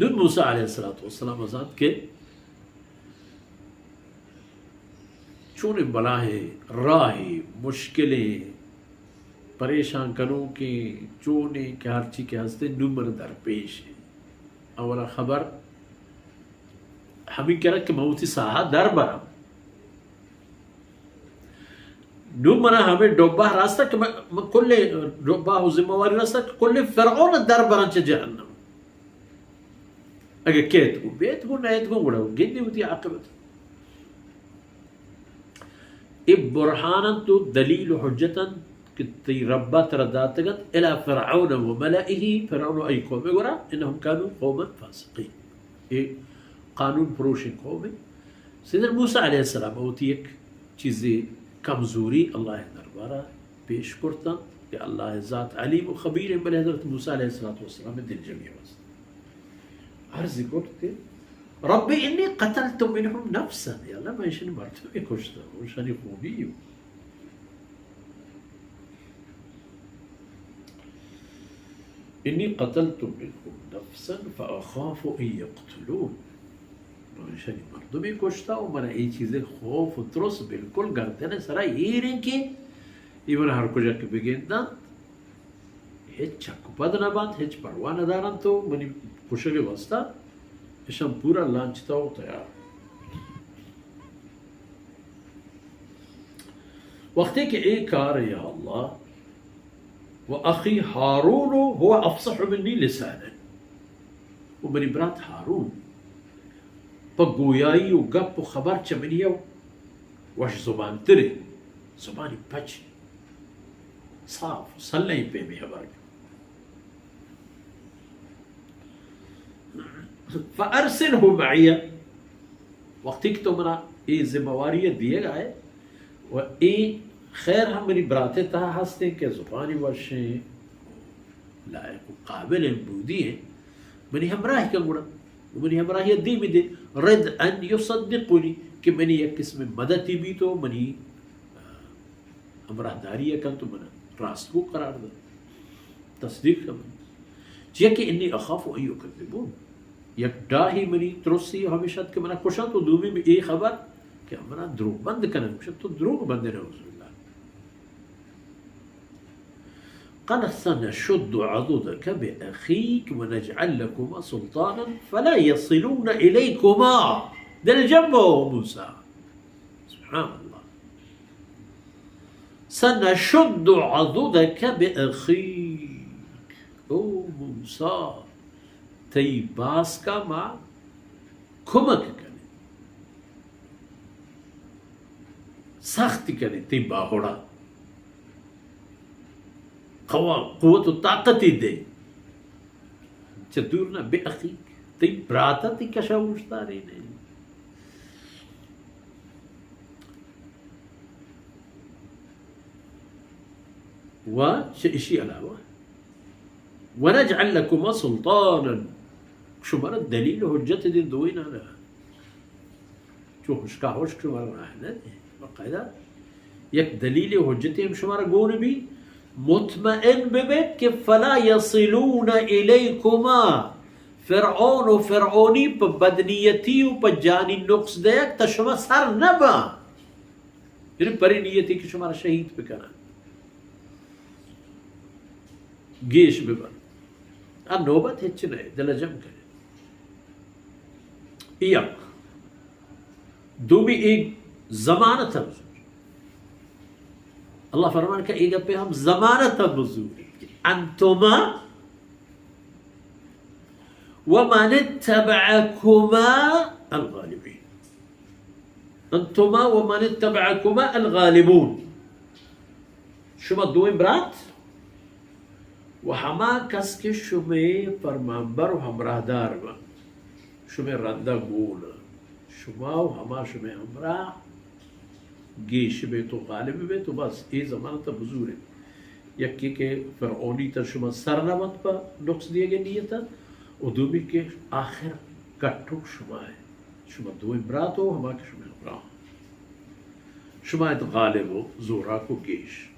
نون موسیٰ علیہ الصلوٰۃ والسلام ءَ زانت کہ چونیں بلاہیں راہے، مشکلیں، پریشان کنوکیں، چونیں کہ ہرچی کہ ہستیں، نون من درپیش ایں۔ اولا خبر ہمے کرا کہ من وتی ساہ ءَ در براں۔ نوں منا ہمے ڈبہ راستا کہ من، من کل ڈبہ و ذمہ واری راستا کہ کل فرعون در براں چہ جہنم۔ اگہ کیت گوں، بیت گوں، نہ ایت گوں، گڑا گندی وتی عاقبت۔ اے برہان انت و دلیل و حجت انت کہ تئی رب ءَ ترا داتگ انت، الی فرعون و ملئه، فرعون و آئی قوم ءِ گورا، انهم کانوا قوما فاسقین۔ اے قانون پروشیں قومے۔ سیدنا موسیٰ علیہ السلام ءَ وتی یک چیزے کمزوری اللہ ءِ دربار ءَ پیش کرت انت کہ اللہ ءِ ذات علیم و خبیر انت، بلے حضرت موسیٰ علیہ الصلوٰۃ والسلام ءِ دلجمی ءِ واستہ عرض کرت کہ رب انی قتلت منهم نفسا، یا اللہ، من اشانی مردمے کشتہ، اشانی خونی ہوں۔ انی قتلت منهم نفسا فاخاف ان یقتلون۔ من اشانی مردمے کشتہ و منا اے چیزے خوف و ترس بالکل گردن ءِ سرا ایر انت کہ اے منا ہر کجا کہ بگندنت، ہچ چک و پد نہ بنت، ہچ پرواہ نہ دارنت و منی کشگ ءِ واستہ اشاں پورا لانچتہ و تیار۔ وقتی کہ اے کار، یا اللہ، و اخی ہارون هو افصح منی لسانا، و منی برات ہارون پہ گویائی و گپ و خبر چہ منی ءَ وش زبان ترے، زبانی پچ، صاف و سلیں پیمیں ہبر۔ فارسله معی، وقتی کہ تو منا اے ذمہ واری ءَ دیگ ءَ ئے و اے خیر ہم منی برات ءِ تہا ہستیں کہ زبانی وشیں، لائق و قابل انت، بودی انت، منی ہمراہی کن گڑا، و منی ہمراہی ءَ دیمی دے، رد ان یصدقنی، کہ منی یک قسم مددی بیت و منی ہمراہداری ءَ کنت و من راستگو قرار دنت، تصدیق کنت۔ چیا کہ انی اخاف ان یکذبون، یک ڈاہی منی ترسی ہمیش ات کہ منا کشنت و دومی اے خبر کہ منا دروگ بند کننت، گوشنت تو دروگ بندے، نعوذ باللہ۔ قال سنشد عضدك بأخيك ونجعل لكما سلطانا فلا يصلون إليكما۔ دلجم بو موسیٰ۔ سبحان اللہ۔ سنشد عضدك بأخيك۔ او موسیٰ، تئی باسک ءَ ما کمک کنیں، سختی کنیں، تئی باہڑ ءَ قوا-، قوت و طاقتی دے۔ چہ دور نہ، بأخيك، تئی برات ءَ تئی کش ءَ اوشتارینیں۔ و چہ اشی علاوہ، ونجعل لكما سلطانا، شمارا دلیل و حجت دیں دوئینانا۔ چو ہشکا ہشک شمارا راہ نہ دیں۔ باقاعدہ یک دلیل و حجتے ہم شمارا گون بی، مطمئن ببیت کہ فلا يصلون إليكما، فرعون و فرعونی پہ بدنیتی و پہ جانی نقص دیگ تا شما سر نہ باں۔ یعنی پرے نیتی کہ شمارا شہید بکنن، گیش ببن۔ آ نوبت ہچ نہ، دل جم کرے۔ یک۔ دومی، ایک ضمانت ہم زور۔ اللہ فرمان کہ اے گپے ہم ضمانت ہم زور۔ انتما ومن اتبعكما الغالبين۔ انتما ومن اتبعكما الغالبون۔ شما دوئیں برات و ہما کس کہ شمئے فرمانبر و ہمراہدار بنت، شمئے رندا گون انت، شما و ہما شمئے ہمراہ گیش بیت و غالب بیت و بس، اے ضمانت بزور انت۔ یکے کہ فرعونی تا شما سر نہ بنت پہ نقص دیگے نیتا، و دومی کہ آخر کٹوک شما ہے، شما دوئیں برات و ہما کہ شما ہمراہ، شما ات غالب و زوراک و گیش۔